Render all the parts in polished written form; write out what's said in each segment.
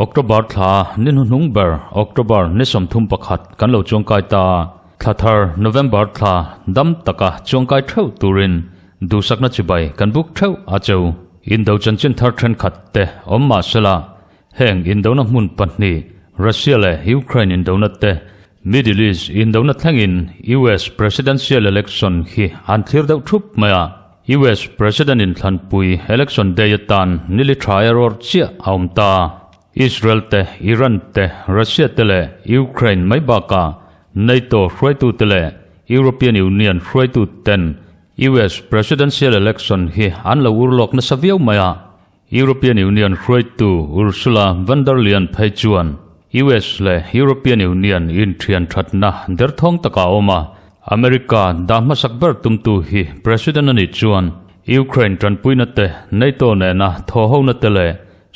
October thla ni hnuhnung ber October ni 31 kan lo chuangkai ta. Thla thar November thla dam taka chuangkai theuh turin duhsakna chibai kan buk theuh a cheu. Indo chanchin thar thenkhat te awm mahsela heng indona hmun pahnih Russia leh Ukraine indona te Middle East indona thlengin US Presidential Election hi an thlir deuh thup mai a. US President inthlanpui Election Day atan nili tha error chiah a awm ta. Israel te, Iran te, Russia te leh Ukraine mai bakah NATO hruaitu te leh European Union hruaitu ten US Presidential Election hi an lo urlawk nasa viau mai a. European Union hruaitu Ursula von der Leyen phei chuan US leh European Union inthian thatna derthawng takah a awm a, America dah hmasak ber tumtu hi President a nih chuan Ukraine tanpuina te, NATO nena thawhhona te leh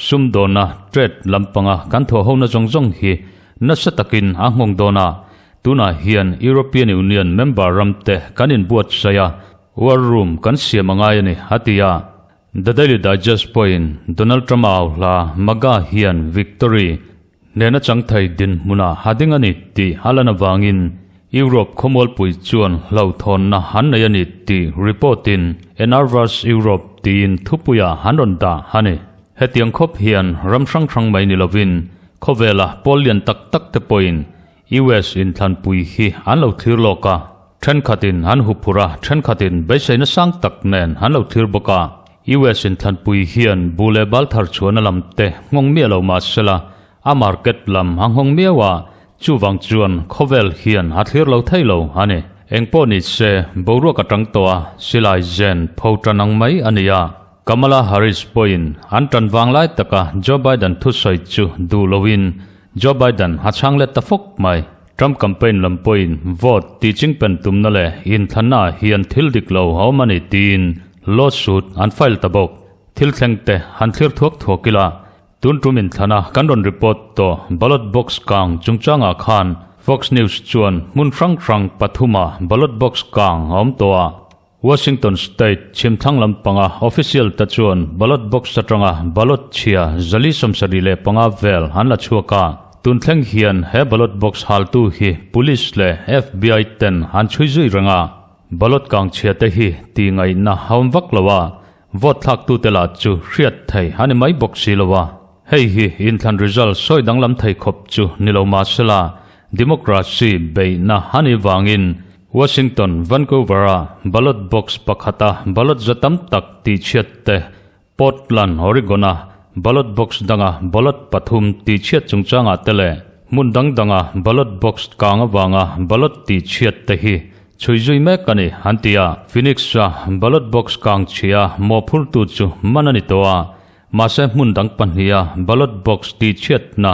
sumdawna trade lampanga kan thawhhona zawng zawng hi nasa takin a nghawng dawn a, tunah hian European Union member ramte kan inbuatsaih a, war room kan siam a ngai a ni, a ti a. The Daily Digest pawhin Donald Trump-a au hla MAGA hian victory nena chang thei dinhmunah a ding a ni tih a lan avangin Europe khawmualpui chuan hlauhthawnna an nei a ni tih report-in A Nervous Europe tiin thupuiah an rawn dah a ni. Hetiang khawp hian ram hrang hrang mai ni lovin khawvela pawl lian tak tak te pawhin US inthlanpui hi an lo thlir lawk a, thenkhatin an huphurh a, thenkhatin beiseina sang tak nen an lo thlir bawk a. US inthlanpui hian bu leh bal thar chhuahna lam te nghawng miah lo mah sela, a market lam a nghawng miau a, chuvang chuan khawvel hian a thlir lo thei lo a ni. Engpawh ni se, boruak a tang tawh a, silai zen pho tan ang mai a ni a. Kamala Harris pawhin an tan vang lai taka Joe Biden thusawi chu duh loin Joe Biden a chhang let ta fawk mai. Trump campaign lam pawhin vote tih chingpen tumna leh inthlanna ah hian thil dik lo a awm a ni tiin lawsuit an file ta bawk. Thil thleng te han thlir thuak thuak ila, tun tum inthlana kan rawn report tawh ballot box kang chungchangah khan Fox News chuan hmun hrang hrang pathuma ballot box kang a awm tawh a, Washington State chhimthlang lampanga official te chuan ballot box atanga ballot chhia 475 vel an la chhuak a, tun thleng hian he ballot box haltu hi police leh FBI ten an chhui zui reng a, ballot kang chhia te hi tih ngaihna a awm vak lo a, vote thlaktute lah chu hriat thei a ni mai bawk si lo a. Hei hi inthlan result sawi danglam thei khawp chu ni lo mahsela democracy beihna a nih vangin Washington, Vancouver-a ballot box pakhata ballot za tam tak tihchhiat te, Portland, Oregon-a ballot box danga ballot pathum tihchhiat chungchangah te leh hmun dang danga ballot box kang avanga ballot tihchhiat te hi chhui zui mek a ni, an ti a. Phoenix-a ballot box kang chhia mawhphurtu chu man a ni tawh a, mahse hmun dang pahniha ballot box tihchhiatna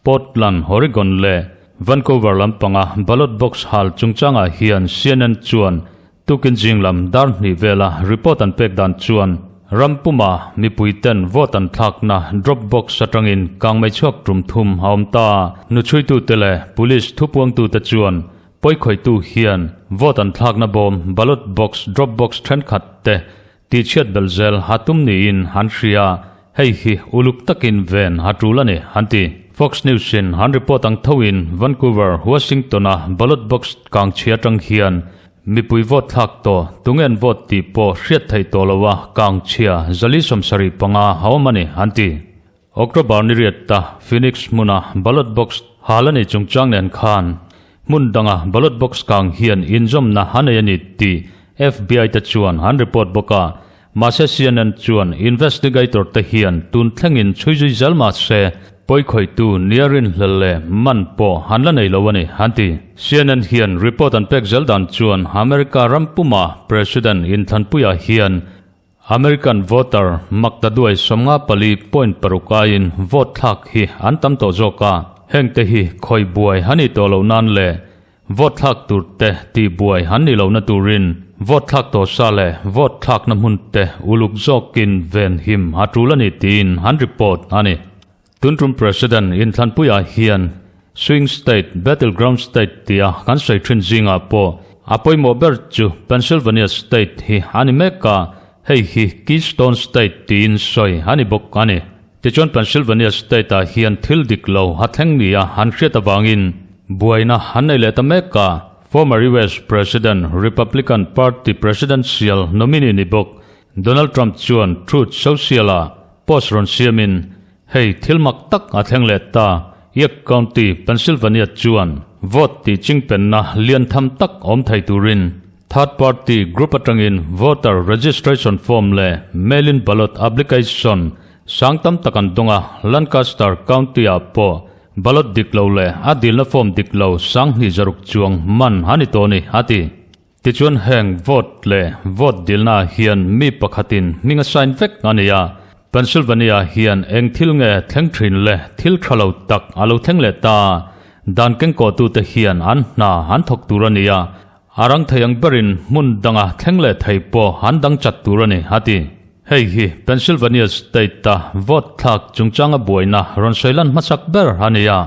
Portland, Oregon leh Vancouver lampanga ballot box hal chungchangah hian CNN chuan tukin zing lam dar hnih vela report an pek dan chuan ram puma mipui ten vote an thlakna drop box atangin kangmei chhuak tum thum a awm ta. Hnuchhuitute leh police thupuangtute chuan pawikhawihtu hian vote an thlakna bawm ballot box drop box thenkhat te Tihchhiat belh zel a tum niin an hria, hei hi uluk takin ven a tul a ni, an ti. Fox News-in an report ang thoin Vancouver, Washington-a ballot box kang chhia atang hian mipui vote thlak tawh tunge an vote tih pawh hriat theih tawh loa kang chhia 475 a awm a ni, an ti. October ni riatta Phoenix hmuna ballot box hal a nih chungchang nen khan hmun danga ballot box kang hian inzawmna a nei a ni tih FBI te chuan an report bawk a, mahse CNN chuan investigator te hian tun thlengin chhui zui zel mah se pawikhawihtu nia rinhlel leh man pawh an la nei lo a ni, an ti. CNN hian report an pek zel dan chuan America ram puma President inthlanpuiah hian American voter maktaduai 54.6 aiin vote thlak hi an tam tawh zawk a, hengte hi khawi buai an nih tawh loh nan leh vote thlak tur te tih buai an nih lohna turin vote thlak tawh sa leh vote thlakna hmun te uluk zawkin ven him a tul a ni tiin an report a ni. Tun tum President inthlanpuiah hian. Swing state, battleground state tia kan sawi thin zingah pawh a pawimawh ber chu Pennsylvania state hi a ni mek a, hei hi Keystone state tiin sawi a ni bawk a ni. Tichuan Pennsylvania state ah hian thil dik lo a thleng nia an hriat avangin buaina an nei leh ta mek a, former US President, Republican Party presidential nominee ni bawk Donald Trump chuan Truth Social ah post rawn siamin hei thil mak tak a thleng leh ta, York County, Pennsylvania chuan vote tih chingpenna lian tham tak awm thei turin Third party group atangin voter registration form leh mail-in ballot application sang tam tak an dawng a, Lancaster County-ah pawh ballot dik lo leh a dilna form dik lo 7006 chuang man a ni tawh a ni, a ti. Tichuan heng vote leh vote dilnaah hian mi pakhatin hming a sign vek a ni a, Pennsylvania hian eng thil nge thleng thin le thil tha lo tak a lo thleng leh ta, dan kengkawhtute hian an hna an thawk tur a ni a, A rang thei ang berin hmun danga thleng leh thei pawh an dang chat tur a ni, a ti. Hei hi Pennsylvania state-a vote thlak chungchanga buaina rawn sawi lan hmasak ber a ni a.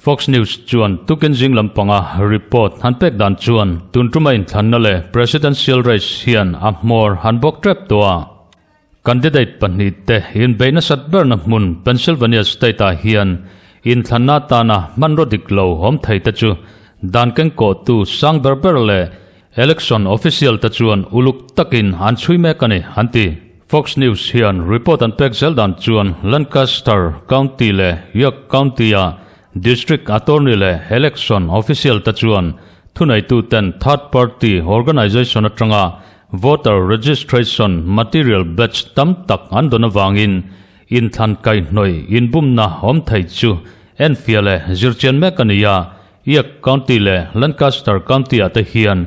Fox News chuan tukin zing lampanga report han pek dan chuan tun tuma inthlanna leh presidential race hian a hmawr han bawk tep tawh a. Candidate pahnihte inbeih nasat berna hmun Pennsylvania state-ah hian inthlanna atana hmanraw dik lo awm theite chu dan kengkawhtu sang ber ber leh election official te chuan uluk takin an chhui mek a ni, an ti. Fox News hian report an pek zel dan chuan Lancaster County leh York County-a district attorney leh election official te chuan thuneituten third party organization atanga Voter registration material batch tam tak an dawn avangin inthlan kaihhnawih inbumna awm thei chu enfiah leh zirchian mek a ni a, York County leh Lancaster County-ah te hian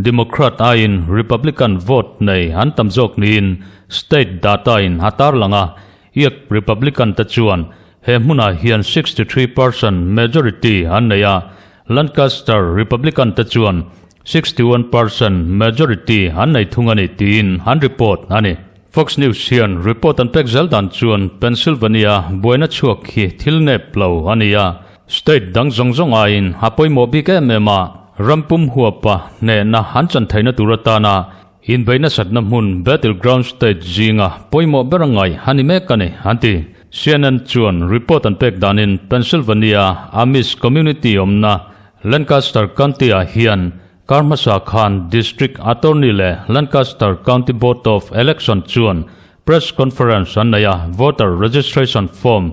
Democrat aiin Republican vote nei an tam zawk niin state data-in a tarlang a, York Republican te chuan he hmunah hian 63 percent majority an nei a, Lancaster Republican te chuan 61 percent majority an nei thung a ni tiin an report a ni. Fox News hian report an pek zel dan chuan Pennsylvania buaina chhuak hi thil nep lo a ni a, state dang zawng zawng aiin a pawimawh bik em em a, ram pum huapa hnehna an chan theihna tur atana inbeihna satna hmun battleground state zinga pawimawh ber a ngaih a ni mek a ni, an ti. CNN chuan report an pek danin Pennsylvania Amish community awmna Lancaster County-ah hian kar hmasa khan District Attorney leh Lancaster County Board of Election chuan press conference an nei a, voter registration form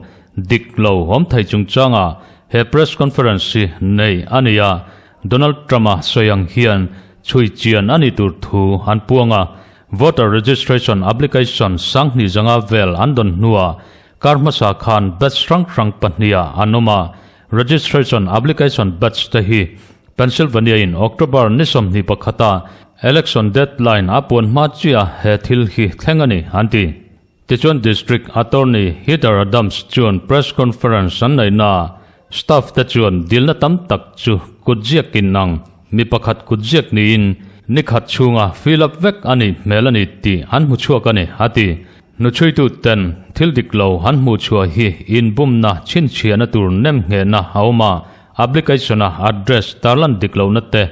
dik lo awm thei chungchanga he press conference hi nei a ni a, Donald Trump-a sawi ang hian chhui chian a ni tur thu an puang a, voter registration application 2500 vel an dawn hnuah kar hmasa khan batch hrang hrang pahniha an awm a, Registration application batch te hi Pennsylvania in October ni 21 a election deadline a puan hma chiah he thil hi thleng a ni, an ti. Tichuan District Attorney Heather Adams chuan press conference an neihna ah staff te chuan dilna tam tak chu kutziak in ang mi pakhat kutziak niin ni khat chhunga fill up vek a nih hmel a ni tih an hmu chhuak a ni, a ti. Hnuchhuitu ten thil dik lo an hmuh chhuah hi inbumna chhinchhiahna tur nem nghehna a awm a, application-a address tarlan dik lohna te,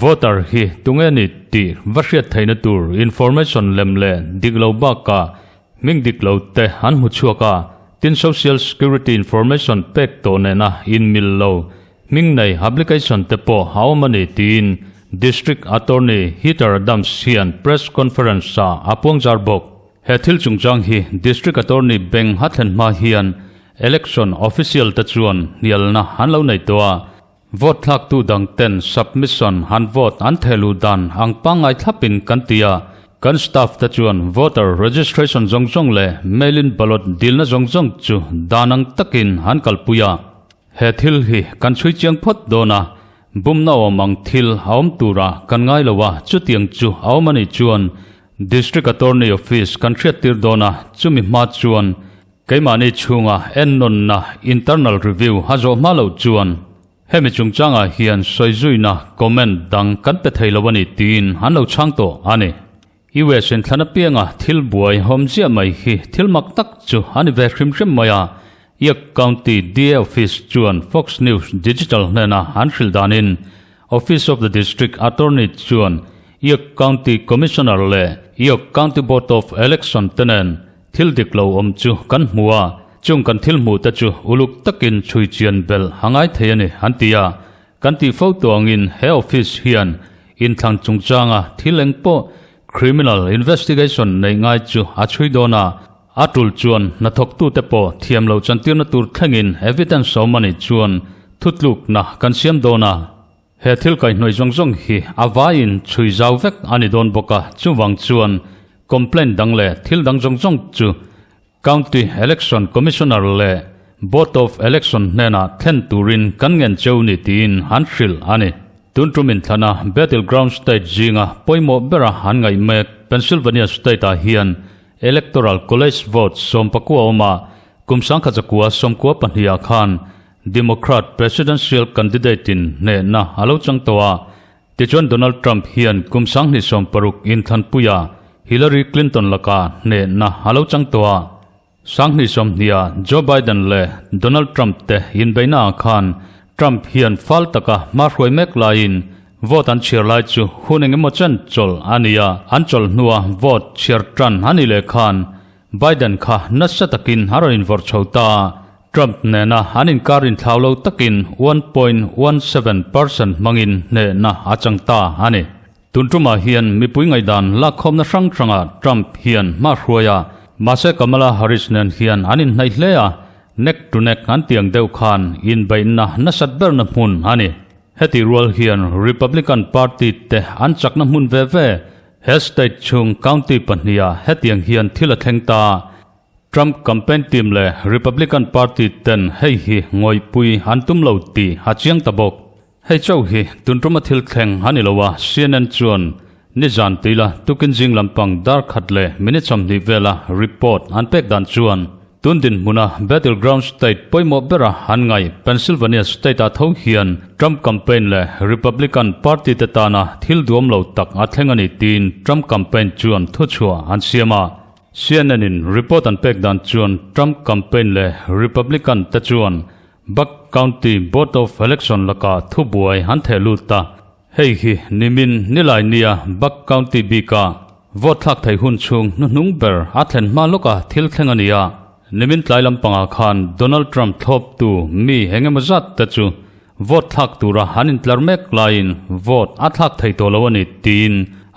voter hi tunge ni tih va hriat theihna tur information lem leh dik lo bakah hming dik lo te an hmu chhuak a, tin social security information pek tawh nena inmil lo Hming nei application te pawh a awm a ni tiin District Attorney Heather Adams hian press conference ah a puangzar bawk. He thil chungchang hi District Attorney beng a thlen hma hian Election Official te chuan hnialna an lo nei tawh a, vote thlaktu dang ten submission han vote an thehluh dan ang pangngai thlapin kan ti a, kan staff te chuan voter registration zawng zawng leh mail-in ballot dilna zawng zawng chu dan ang takin an kalpui a. He thil hi kan chhui chiang phawt dawn a, bumna awm ang thil a awm tura kan ngai lo a, chutiang chu a awm a nih chuan District Attorney Office kan hriattir dawn a, chumi hma chuan keimahni chhunga ennawnna, internal review, a zawh hma loh chuan hemi chungchangah hian sawizuina, comment, dang kan pe thei lo a ni tiin an lo chhang tawh a ni. US in thlan apianga thil buai hawm ziah mai hi thil mak tak chu a ni ve hrim hrim mai a. York County DA Office chuan Fox News Digital hnena an hrilh danin Office of the District Attorney chuan York County Commissioner leh York County Board of Election te nen thil dik lo awm chu kan hmu a, chung kan thil hmuh te chu uluk takin chhui chian belh a ngai thei a ni, an ti a. Kan tih fo tawh angin he office hian inthlan chungchanga thil eng pawh criminal investigation neih ngai chu a chhui dawn a, a tul chuan hnathawktute pawh thiam loh chantirna tur thlengin evidence a awm a nih chuan thutlukna kan siam dawn a. He thil kaihhnawih zawng zawng hi a vaiin chhui zau vek a ni dawn bawk a, chuvang chuan complaint dang leh thil dang zawng zawng chu County Election Commissioner leh Board of Election hnenah thlen turin kan ngen cheu ni tiin an hrilh a ni. Tun tum inthlana Battleground State zinga pawimawh bera an ngaih mek Pennsylvania State-ah hian Electoral College vote 19 awma kum 1992-ah khan Democrat presidential candidate-in hnehna a lo chang tawh a. Tichuan Donald Trump hian kum 2016 inthlanpuia Hillary Clinton lakah hnehna a lo chang tawh a. 2020-ah Joe Biden leh Donald Trump te inbeihnaah khan Trump hian fal taka hma hruai mek laiin vote an chhiar lai chu hun engemaw chen chawlh a ni a, an chawlh hnua vote chhiar tan a nih leh khan Biden kha nasa takin a rawn invawrh chho ta a. Trump nena an inkar inthlau lo takin 1.17 percent hmangin hnehna a chang ta a ni. Tun tumah hian mipui ngaihdan lakkhawmna hrang hrangah Trump hian hma hruai a, mahse Kamala Harris nen hian an inhnaih hle a, neck to neck an tiang deuh khan inbeihna nasat berna hmun a ni. Heti rual hian Republican Party te an chakna hmun ve ve, he state chhung county pahniha hetiang hian thil a thleng ta. Trump campaign team leh Republican Party ten hei hi ngawihpui an tum lo tih a chiang ta bawk. Hei chauh hi tun tuma thil thleng a ni lo a, CNN chuan nizan tuila tukin zing lampang dar khat leh minute 20 vela report an pek dan chuan tun dinhmuna battleground state pawimawh bera an ngaih Pennsylvania state-ah tho hian Trump campaign leh Republican Party te tana thil duam lo tak a thleng a ni tiin Trump campaign chuan thuchhuah an siam a. CNN in report an pek dan chuan Trump campaign leh Republican te chuan Buck County Board of Election lakah thubuai an theh lut a, hei hi nimin nilai nia Buck County bika vote thlak thei hun chhung hnuhnung ber a thlen hma lawka thil thleng a ni a. Nimin tlai lampangah khan Donald Trump thlawptu mi engemaw zat te chu vote thlak tura an intlar mek laiin vote a thlak thei tawh lo a ni tiin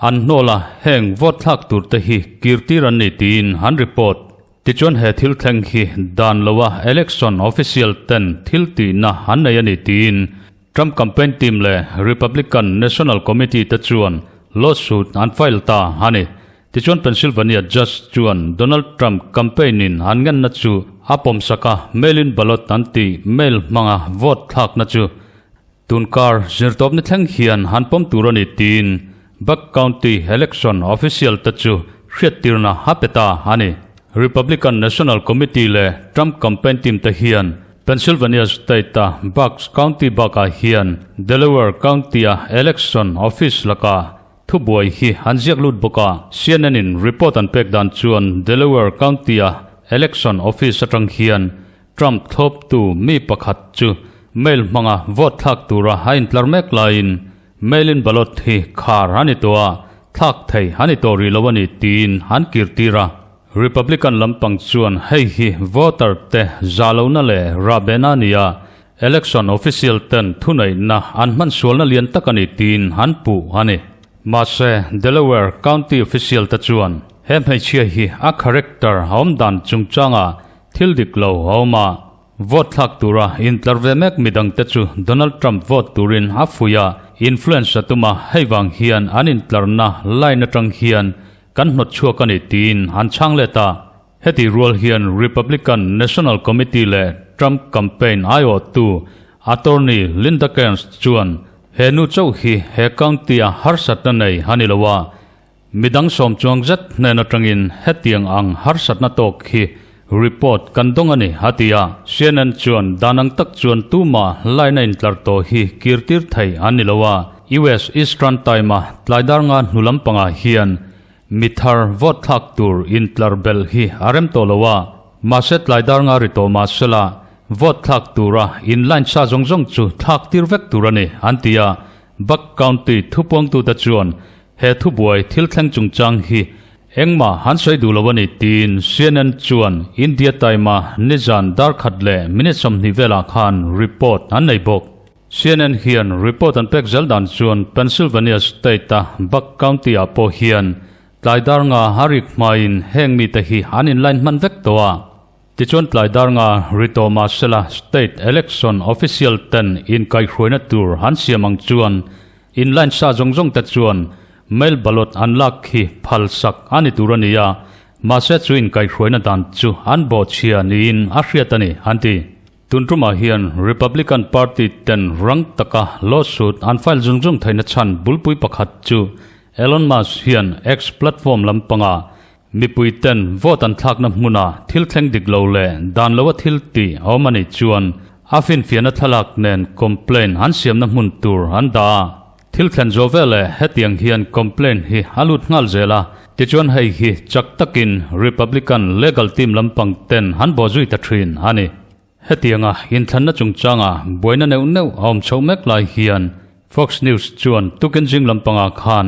an hnawl a, heng vote thlak tur te hi kirtir an ni tiin an report. Tichuan he thil thleng hi dan loa election official ten thil tihna an nei a ni tiin Trump campaign team leh Republican National Committee te chuan lawsuit an file ta a ni. Tichuan Pennsylvania judge chuan Donald Trump campaign in an ngenna chu a pawmsak a, mail-in ballot an tih mail hmanga vote thlakna chu Tunkar zirtawpna thleng hian han pawm tur a ni tiin Buck County election official te chu hriattirna a pe ta a ni. Republican National Committee leh Trump campaign team te hian Pennsylvania state-a Bucks County bakah hian Delaware County-a election office lakah thubuai hi an ziak lut bawk a. CNN-in report an pek dan chuan Delaware County-a election office atang hian Trump thlawptu mi pakhat chu mail hmanga vote thlak tura a intlar mek laiin mail-in ballot hi khar a ni tawh a, thlak thei a ni tawh rih lo a ni tiin an kirtir a. Republican lampang chuan hei hi voter te zahlohna leh rahbehna a ni a, election official ten thuneihna an hman sualna lian tak a ni tiin an puh a ni. Mahse, Delaware County official te chuan he hmeichhia hi a character a awm dan chungchanga Thil dik lo a awm a, vote thlak tura intlar ve mek midangte chu Donald Trump vote turin a fuih a, influence a tum a, hei vang hian an intlarna line atang hian kan hnawt chhuak a ni tiin an chhang let a. Heti rual hian Republican National Committee leh Trump campaign aiawhtu attorney Linda Kearns chuan he nu chauh hi he county-a harsatna nei a ni lo a, Midang sawm chuang zet hnen atangin hetiang ang harsatna tawk hi report kan dawng a ni, a ti a. CNN chuan dan ang tak chuan tumah line a intlar tawh hi kirtir thei an ni lo a. US Eastern Time-a tlai dar nga hnu lampangah hian mi thar vote thlak tur intlar belh hi a rem tawh lo a. Mahse tlai dar nga ri tawh mah sela, vote thlak tura in line sa zawng zawng chu thlak tir vek tur a ni, an ti a. Buck County thupuangtute chuan he thubuai thil thleng chungchang hi engmah han sawi duh lo a ni tiin CNN chuan India Time-a nizan dar khat leh minute 20 velah khan report an nei bawk. CNN hian report an pek zel dan chuan Pennsylvania state-a Buck County-ah pawh hian tlai dar nga a rik hmain heng mite hi an inline hman vek tawh a. Tichuan tlai dar nga ri tawh mah sela state election official ten inkaihhruaina tur an siam ang chuan inline sa zawng zawng te chuan mail ballot an lak khi phal sak a ni tur a ni a, mahse chu inkaihhruaina dan chu an bawhchhia niin a hriat a ni, an ti. Tun tumah hian Republican Party ten rang taka lawsuit an file zung zung theihna chhan bulpui pakhat chu Elon Musk hian X platform lampanga mipui ten vote an thlakna hmuna thil thleng dik lo leh dan loa thil tih a awm a nih chuan a finfiahna thlalak nen complaint an siamna hmun tur an dah a. Thil thlen zawh veleh hetiang hian complaint hi a lut nghal zel a, tichuan hei hi chak takin Republican legal team lampang ten an bawhzui ta thin a ni. Hetianga inthlanna chungchanga buaina neuh neuh a awm chhoh mek lai hian Fox News chuan tukin zing lampangah khan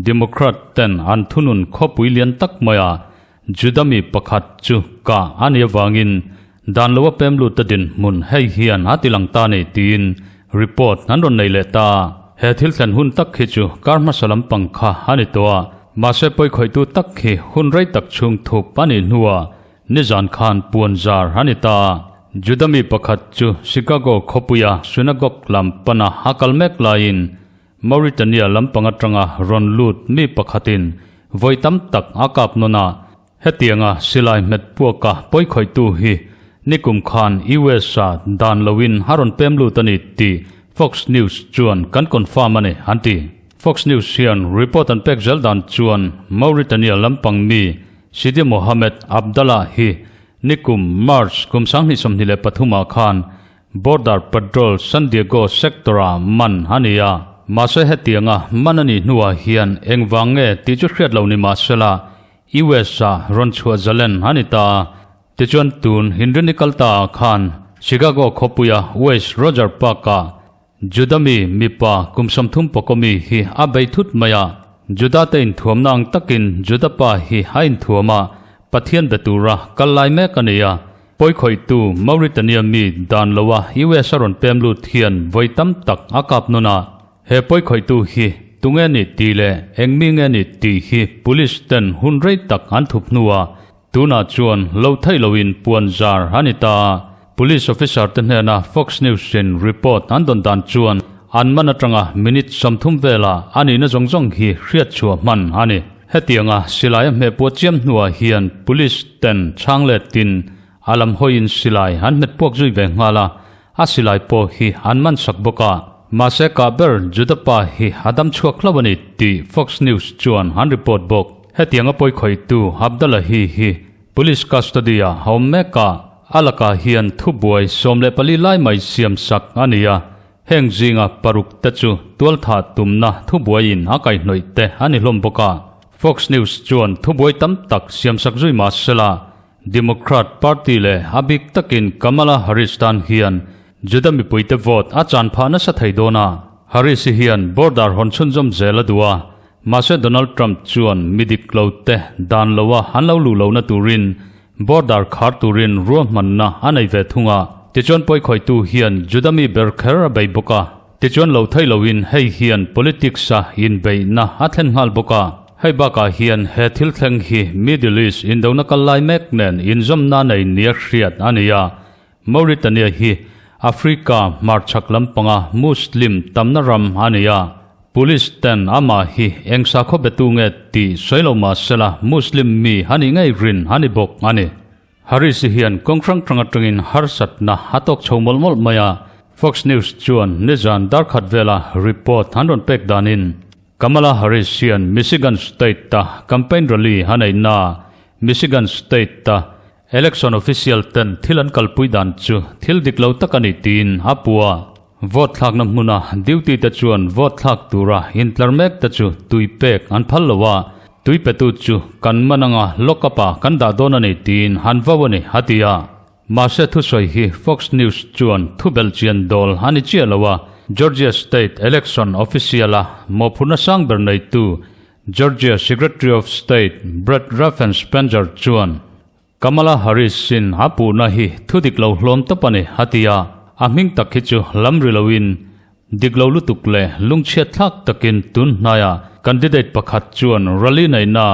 Democrat ten an thunun khawpui lian tak maia Juda mi pakhat chu kah a nih avangin dan lo a pem lut ta dinhmun hei hian a ti lang ta nei tiin report an rawn nei leh ta. He thil thlen hun tak hi chu kar hmasa lampang kha a ni tawh a, mahse pawikhawihtu tak hi hun rei tak chhung thup a nih hnuah nizan khan puan zar a ni ta. Juda mi pakhat chu Chicago khawpuia synagogue lam pana a kal mek laiin Mauritania lampang atanga rawn lut mi pakhatin vawi tam tak a kap nawn a, hetianga silai hmet puaka pawikhawihtu hi nikum khan US-a dan loin a rawn pem lut a ni tih Fox News chuan kan confirm a ni, an ti. Fox News hian report an pek zel dan chuan Mauritania lampang mi Sidi Mohamed Abdallah hi nikum March kum 2023 ah khan Border Patrol San Diego sector-ah man a ni a, mahse hetianga man a nih hnuah hian engvang nge tih chu hriat lo ni mahsela US-ah rawn chhuah zalen a ni ta. Tichuan tun Hindrini kalta-ah khan Chicago khawpuia West Roger Park-ah Juda mi mipa kum 30 pawkawmi hi a bei thut mai a. Juda te inthuamna ang takin Juda pa hi a inthuam a, Pathian be tura kal lai mek a ni a. Pawikhawihtu Mauritania mi dan loa US a rawn pem lut hian vawi tam tak a kap nawn a, he pawikhawihtu hi tunge ni tih leh eng mi nge ni tih hi police ten hun rei tak an thup hnuah tunah chuan lo theih loin puan zar a ni ta. Police officer te hnena Fox News in report an dawn dan chuan an man atanga minute 30 velah a nihna zawng zawng hi hriat chhuah hman a ni. Hetianga silai a hmeh puah chiam hnuah hian police ten chhang letin a lam hawiin silai an hmet puak zui ve nghal a, a silai pawh hi an man sak bawk a. Mahse kah ber Juda pa hi a dam chhuak hlauh a ni tih Fox News chuan an report bawk. Hetianga pawikhawihtu Abdallahi hi police custody ah a awm mek a, a lakah hian thubuai 14 lai mai siam sak a ni a, Heng zinga paruk te chu tualthah tumna thubuaiin a kaihhnawih te a ni hlawm bawk a. Fox News chuan thubuai tam tak siamsak zui mah sela, Democrat Party leh a bik takin Kamala Harris tan hian Juda mipuite vote a chan phah nasa thei dawn a. Harris hi hian border hawn chhunzawm zel a duh a, mahse Donald Trump chuan mi dik lo te dan loa an lo luh lohna turin Border khar turin ruahmanna a nei ve thung a, tichuan pawikhawihtu hian Juda mi ber kher a bei bawk a, tichuan lo thei loin hei hian politics-a inbeihna a thlen nghal bawk a. Hei bakah hian he thil thleng hi Middle East indona kal lai mek nen inzawmna nei nia hriat a ni a, Mauritania hi Africa hmarchhak lampanga Muslim tamna ram a ni a, Police ten amah hi eng sakhaw betu nge tih sawi lo mah sela Muslim mi a nih ngei rin a ni bawk a ni. Harris-i hian kawng hrang hrang atangin harsatna a tawk chho mawlh mawlh mai a, Fox News chuan nizan darkhat vela report an rawn pek danin Kamala Harris hian Michigan State-a campaign rally a neihna Michigan State-a Election official ten thil an kalpui dan chu thil dik lo tak a ni tiin a pu a. Vote thlakna hmuna duty te chuan vote thlak tura intlar mek te chu tui pek an phal lo a. Tui petu chu kan man anga lock up ah kan dah dawn a ni tiin han vau a ni, a ti a. Mahse thusawi hi Fox News chuan thubelh chian dawl a ni chiah lo a, Georgia State Election Official-a mawhphurhna sang ber neitu Georgia Secretary of State Brad Raffensperger chuan Kamala Harris-in a puhna hi thu dik lo hlawm tawp a ni, a ti a. A hming tak hi chu lam ri loin dik lo lutuk leh lungchhiat thlak takin tun hnaiah candidate pakhat chuan rally neihna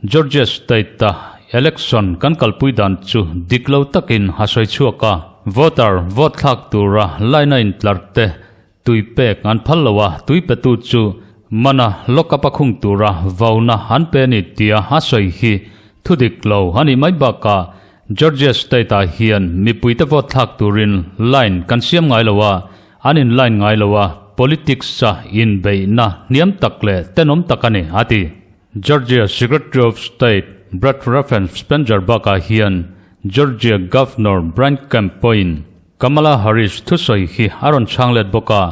Georgia State-a election kan kalpui dan chu dik lo takin a sawi chhuak a. Voter vote thlak tura line a intlar te tui pek an phal lo a, tui petu chu mana lock-up a khung tura vauna an pe a ni tia a sawi hi thu dik lo a nih mai bakah Georgia State-ah hian mipuite vote thlak turin line kan siam ngai lo a, an in line ngai lo a, politics-a inbeihna hniam tak leh tenawm tak a ni, a ti. Georgia Secretary of State Brad Raffensperger bakah hian Georgia Governor Brian Kemp pawhin Kamala Harris thusawi hi a rawn chhang let bawk a,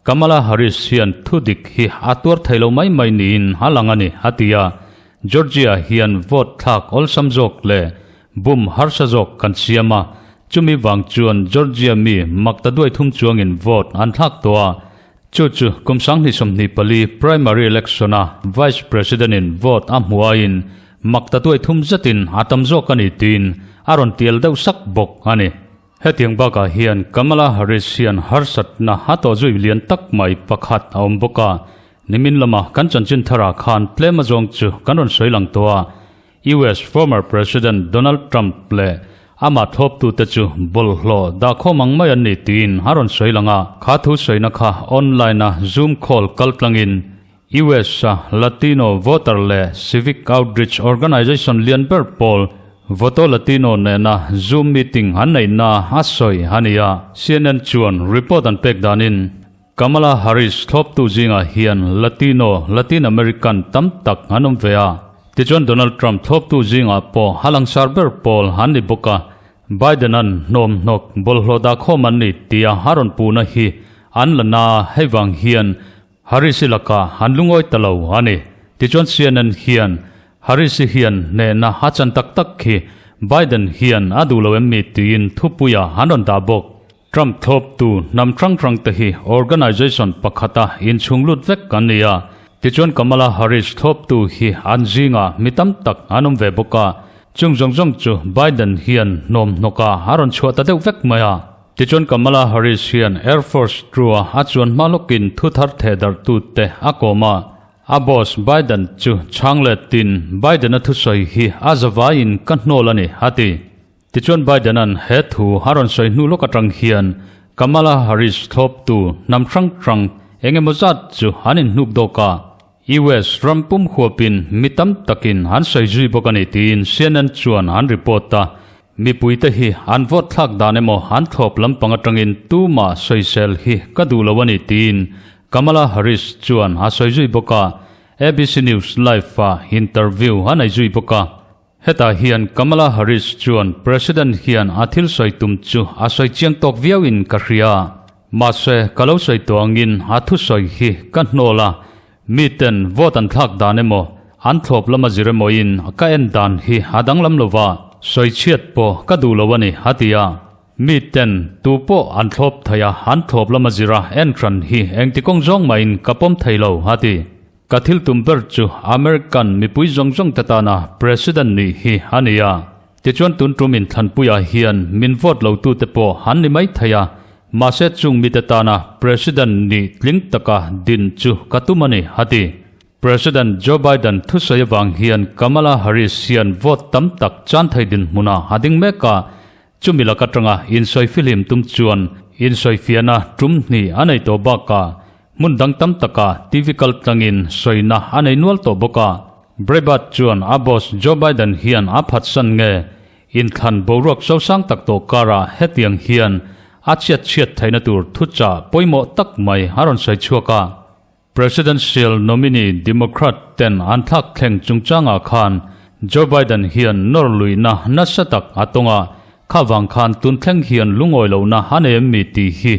Kamala Harris hian thu dik hi a tuar thei lo mai mai niin a lang a ni, a ti a. Georgia hian vote thlak awlsam zawk leh bum harsa zawk kan siam a, chumi vang chuan Georgia mi makta duai thum chuangin vote an thlak tawh a, Chu chu kum 2024 primary election-a Vice President-in vote a hmu aiin mak ta tuai thum zetin a tam zawk a ni tiin a rawn tial deuh sak bawk a ni. Hetiang bakah hian Kamala Harris hian harsatna a tawh zui lian tak mai pakhat a awm bawk a, nimin lama kan chanchin tharah khan tlem azawng chu kan rawn sawi lang tawh a, US former President Donald Trump leh amah thlawptute chu bawlhhlawh dahkhawm ang mai an ni tiin a rawn sawi lang a. Kha thu sawina kha online-a Zoom call kaltlangin US-a Latino voter leh civic outreach organization lian ber pawl Voto Latino nena Zoom meeting an neihna a sawi a ni a. CNN chuan report an pek danin Kamala Harris thlawptu zingah hian Latino, Latin American, tam tak an awm ve a. Tichuan Donald Trump thlawptu zingah pawh a langsar ber pawl an ni bawk a. Biden-a'n hnawmhnawk bawlhhlawh dahkhawm an ni tia a rawn puhna hi an la na a, hei vang hian Harris-i lakah an lungawi ta lo a ni. Tichuan CNN hian Harris-i hian hnehna a chan tak tak khi Biden hian a duh lo em mi tiin thupuiah an rawn dah bawk. Trump thlawptu hnam hrang hrang te hi organization pakhata inchhung lut vek an ni a, tichuan Kamala Harris thlawptu hi an zingah mi tam tak an awm ve bawk a, chung zawng zawng chu Biden hian hnawmhnawkah a rawn chhuah ta deuh vek mai a. Tichuan Kamala Harris hian Air Force Two-a a chuan hma lawkin thu thar theh darhtute a kawm a, a boss Biden chu chhang letin Biden-a thusawi hi a zavaiin ka hnawl a ni, a ti. Tichuan Biden-a'n he thu a rawn sawi hnu lawk atang hian Kamala Harris thlawptu hnam hrang hrang eng emaw zat chu an inhnuk dawk a, US ram pum huapin mi tam takin an sawi zui bawk a ni tiin CNN chuan an report a. Mipuite hi an vote thlak dan emaw an thlawp lampang atangin tumah sawisel hi ka duh lo a ni tiin Kamala Harris chuan a sawi zui bawk a, ABC News Live-ah interview a nei zui bawk a. Hetah hian Kamala Harris chuan President hian a thil sawi tum chu a sawi chiang tawk viauin ka hria. Mahse, ka lo sawi tawh angin a thusawi hi ka hnawl a, miten vote an thlak dan emaw, an thlawp lama zir emawin ka en dan hi a danglam lo va, sawi chhiat pawh ka duh lo a ni, a ti a. Miten tu pawh an thlawp thei a, an thlawp lama zira en hran hi engti kawng zawng mahin ka pawm thei lo, a ti. Ka thil tum ber chu American mipui zawng zawng te tana President nih hi a ni a. Tichuan tun tum inthlanpuiah hian min vote lo tute pawh an ni mai thei a, mahse chung mite tana President nih tling taka din chu ka tum a ni, a ti. President Joe Biden thusawi avang hian Kamala Harris hian vote tam tak chan thei dinhmunah a ding mek a, Chumi lak atanga insawi fihlim tum chuan insawifiahna tum hnih a nei tawh bakah hmun dang tam takah TV kal tlangin sawina a nei nual tawh bawk a. Breitbart chuan a boss Joe Biden hian a phatsan nge inthlan boruak sosang tak tawh karah hetiang hian a chhiat chhiat theihna tur thuchah pawimawh tak mai a rawn sawi chhuak a. Presidential nominee Democrat ten an thlak thleng chungchangah khan Joe Biden hian nawr luihna nasa tak a tawng a, kha vang khan tun thleng hian lungawi lohna a nei em mi tih hi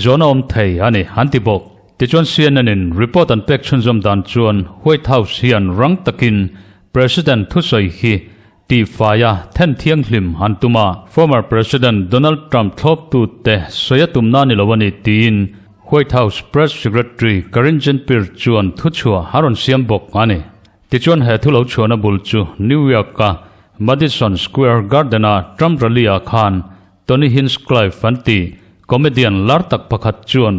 zawn a awm thei a ni an ti bawk. Tichuan CNN in report an pek chhunzawm dan chuan White House hian rang takin President thusawi hi tihfaia then thianghlim an tum a. Former President Donald Trump thlawptute sawi a tumna ni lo a ni tiin White House Press Secretary Karine Jean-Pierre chuan thuchhuah a rawn siam bawk a ni. Tichuan he thu lo chhuahna bul chu New York-a Madison Square Garden-a Trump rally-ah khan Tony Hinchcliffe an ti comedian lar tak pakhat chuan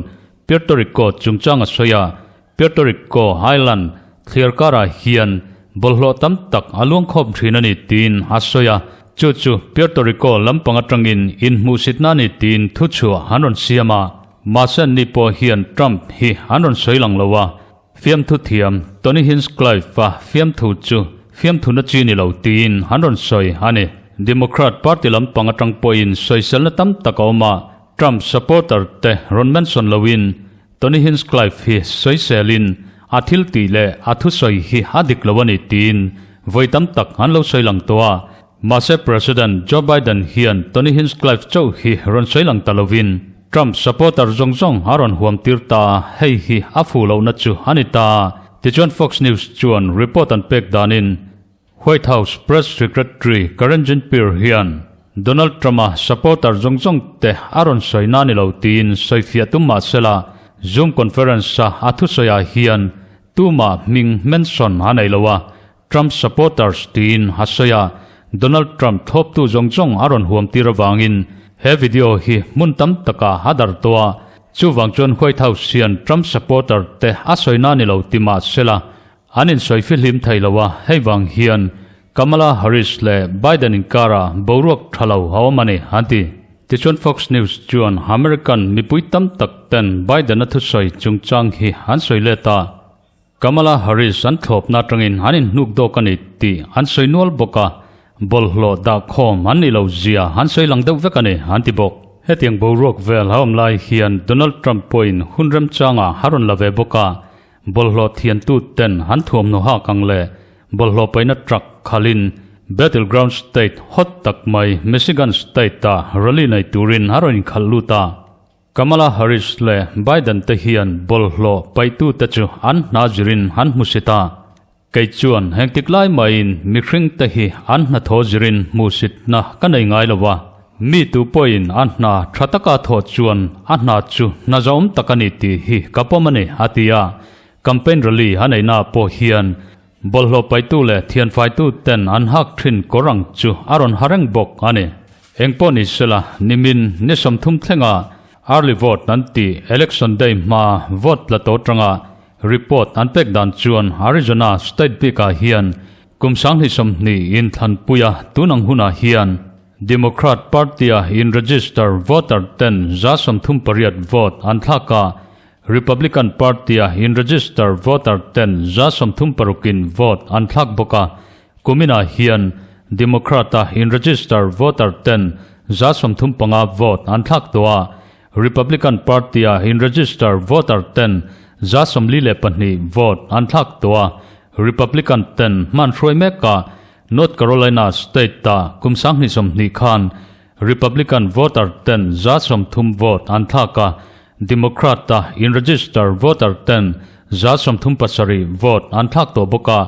Puerto Rico chungchang a sawi a, Puerto Rico Island thliar karah hian bawlhhlawh tam tak a luangkhawm thin a ni tiin a sawi a, chu chu Puerto Rico lampang atangin inhmuhsitna a ni tiin thuchhuah an rawn siam a, mahse anni pawh hian Trump hi an rawn sawi lang lo a, fiamthu thiam Tony Hinchcliffe-a fiamthu chu fiamthuna chi ni lo tiin an rawn sawi a ni. Democrat party lampang atang pawhin sawiselna tam tak a awm a, Trump supporter te rawn mention loin Tony Hinchcliffe hi sawiselin a thil tih leh a thusawi hi a dik lo a ni tiin vawi tam tak an lo sawi lang tawh a. Mahse President Joe Biden hian Tony Hinchcliffe chauh hi rawn sawi lang ta lovin Trump supporter zawng zawng a rawn huam tir ta a, hei hi a fuh lohna chu a ni ta. Tichuan Fox News chuan report an pek danin White House Press Secretary Karine Jean-Pierre hian Donald Trump-a supporter zawng zawng te a rawn sawi na ni lo tiin sawifiah tum mah sela, Zoom conference-a a thusawiah hian tumah hming mention a nei lo a, Trump supporters tiin a sawi a, Donald Trump thlawptu zawng zawng a rawn huam tir avangin he video hi hmun tam takah a darh tawh a, chuvang chuan White House hian Trump supporter te a sawi na ni lo ti mah sela, An insawi fihlim thei lo a, hei vang hian Kamala Harris leh Biden inkara boruak tha lo a awm a ni, an ti. Tichuan Fox News chuan American mipui tam tak ten Biden-a thusawi chungchang hi an sawi let a, Kamala Harris an thlawpna atangin an inhnuk dawk a ni tih an sawi nual bawk a, bawlhhlawh dah khawm an nih lo zia an sawi lang deuh vek a ni, an ti bawk. Hetiang boruak vel a awm lai hian Donald Trump pawhin hun remchangah a rawn la ve bawk a, Bawlhhlawh thiantu ten an thuamhnaw hak ang leh bawlhhlawh paihna truck khalhin Battleground State hot tak mai Michigan State-ah rally nei turin a rawn inkhalh lut a. Kamala Harris leh Biden te hian bawlhhlawh paihtute chu an hna zirin an hmusit a. Kei chuan hengtik lai maiin mihring te hi an hnathawh zirin hmuhsitna ka nei ngai lo a. Mi tu pawhin a hna tha taka thawh chuan a hna chu hna zahawm tak a ni tih hi ka pawm a ni, a ti a. Campaign rally a neihnaah pawh hian bawlhhlawh paitu leh thianfaitu ten an hak thin kawr ang chu a rawn ha reng bawk a ni. Engpawh ni sela, nimin ni 30 thlenga early vote an tih election day hmaa vote tla tawh atanga Report an pek dan chuan Arizona state bikah hian kum 2020 inthlanpuia tun ang hunah hian Democrat party-a in-register voter ten 38% vote an thlak a, Republican party-a in-register voter ten 36% vote an thlak bawk a, kuminah hian Democrat-a in-register voter ten 35% vote an thlak tawh a, Republican Party-a in-register voter ten 42% vote an thlak tawh a, Republican ten hman hruai meka North Carolina state-a kum 2020 khan Republican voter ten 30% vote an thlak a, Democrat-a in-register voter ten 37% vote an thlak tawh bawk a.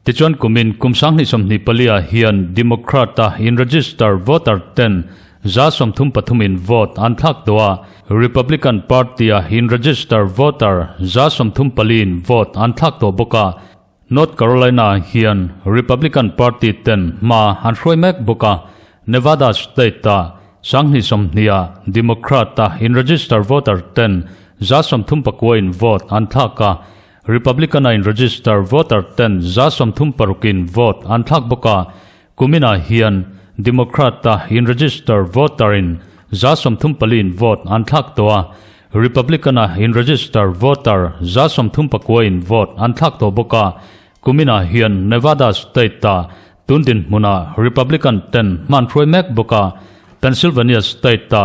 Tichuan kumin kum 2024-ah hian Democrat-a in-register voter ten 33% in vote an thlak tawh a, Republican Party-a in-register voter 34% in vote an thlak tawh bawk a. North Carolina-ah hian Republican Party ten hma an hruai mek bawk a, Nevada state-a 2020-ah Democrat-a in-register voter ten 39% in vote an thlak a, Republican-a in-register voter ten 36% in vote an thlak bawk a, kuminah hian Democrat-a in-register voter in 34% in vote an thlak tawh a, Republican-a in-register voter 39% in vote an thlak tawh bawk a, kuminah hian Nevada state-a tun dinhmunah Republican ten hman hruai mek bawk a, Pennsylvania state-a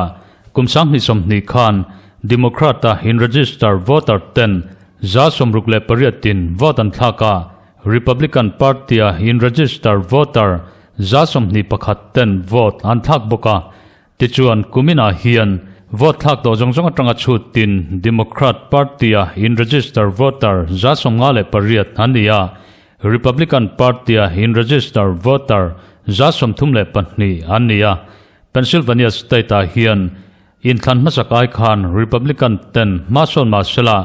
kum 2020 khan Democrat-a in-register voter ten 68% in vote an thlak a, Republican Party-a in-register voter 21% ten vote an thlak bawk a. Tichuan, kuminah hian Vote thlak tawh zawng zawng atanga chhutin Democrat Party-a in-register voter 58 an ni a, Republican Party-a in-register voter 32 an ni a. Pennsylvania state-ah hian inthlan hmasak ai khan Republican ten hma sawn mah sela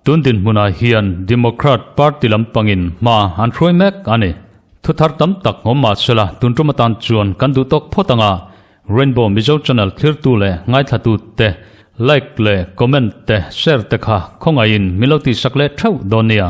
tun dinhmunah hian Democrat Party lampangin hma an hruai mek a ni. Thu thar tam tak awm mah sela tun tum atan chuan kan duh tawk phawt ang a, Rainbow Mizo channel thlirtu leh ngaithlatute te like leh comment te share te kha khawngaihin min lo tihsak leh theuh dawn nia.